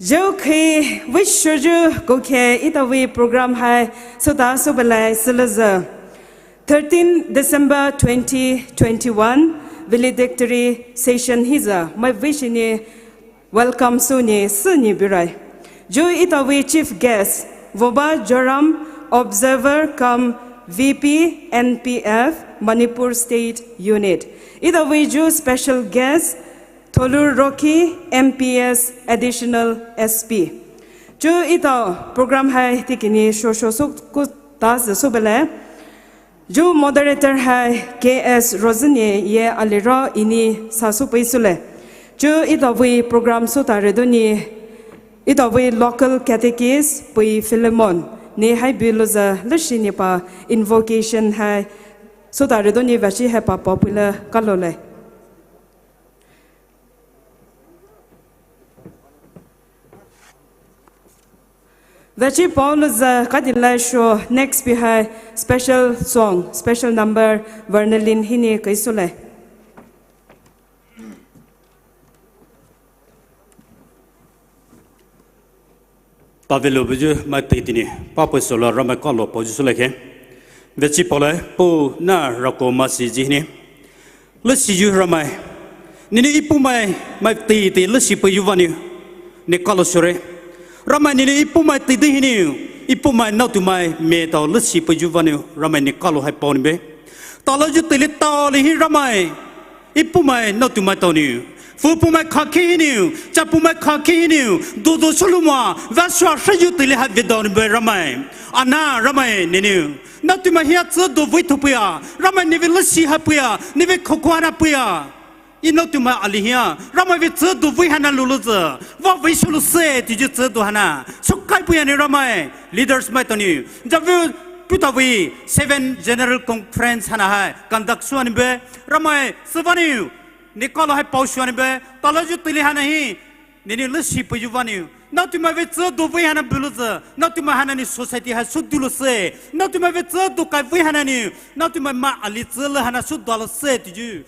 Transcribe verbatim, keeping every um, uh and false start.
Zhou khei wish shoyu kokhe etavei program hai sota soubelai sülouzü. Thirteen December twenty twenty-one, valedictory session hiza mai wish ni welcome sou ni sü ni birai. Zhou etavei chief guest, Voba Joram, observer cum V P N P F, Manipur State Unit. Etavei zhou special guest, Tholu Rocky, M P S, Additional S P. Zhou etao program hai tikini shosho sou kuta sü soubelai. Zhou moderator hai K S Rosenie ye aliro ini sa soupei soulai. Zhou etavei program sota redoni etavei local catechist pei Philemon ne hai bulouzü leshi ni pa invocation hai sota redoni vashi hai pa popular kalolai. Vashi paolouzü kadilai sho next pi hai special song, special number, Vernalin hinou kaisoulai. Pavelo buyu mai tei tini, pa pei soula Ramai kalo pauyu soulai khe. Vashi paolai, Pu na rako masi ji hinou. Leshi yu Ramai. Nenou ipu mai, mai tei tei leshi peiyu vanou. Ne kalo soure. Ramai nenou ipu mai tei tei hinou. Ipu mai naotumai me tao leshi peiyu vanou. Ramai ne kalo hai pao ni be. Tala yu teile tali hi Ramai. Ipu mai naotumai tao nou. Fu pu mai khakhe hinou. Cha pu mai khakhe hinou. Dodo solouma. Vasua shayu teile hai vedao ni be Ramai. Ana Ramai nenou. Naotumai hia tsü dovei thopeiya, Ramai nevei leshi hapeiya, nevei khokho hana peiya. I naotumai ali hia, Ramai vei tsü dovei hana lulouzü, vavei solouse, tiju tsü do hana. Sokai peiya ni Ramai, leaders mai tao nou. Javu putavei seven General Conference hana hai, conduct sou ni be, Ramai süvanou. Ne kalo hai pao sou ni be, tala yu teile hana hi. Nenou leshi peiyu vanou. Naotumai vei tsü dovei hana bulouzü. Naotumai hana ni society hai sou dulouse. Naotumai vei tsü dokai vei hana ni. Naotumai ma ali tsü le hana sou dulouse tiju.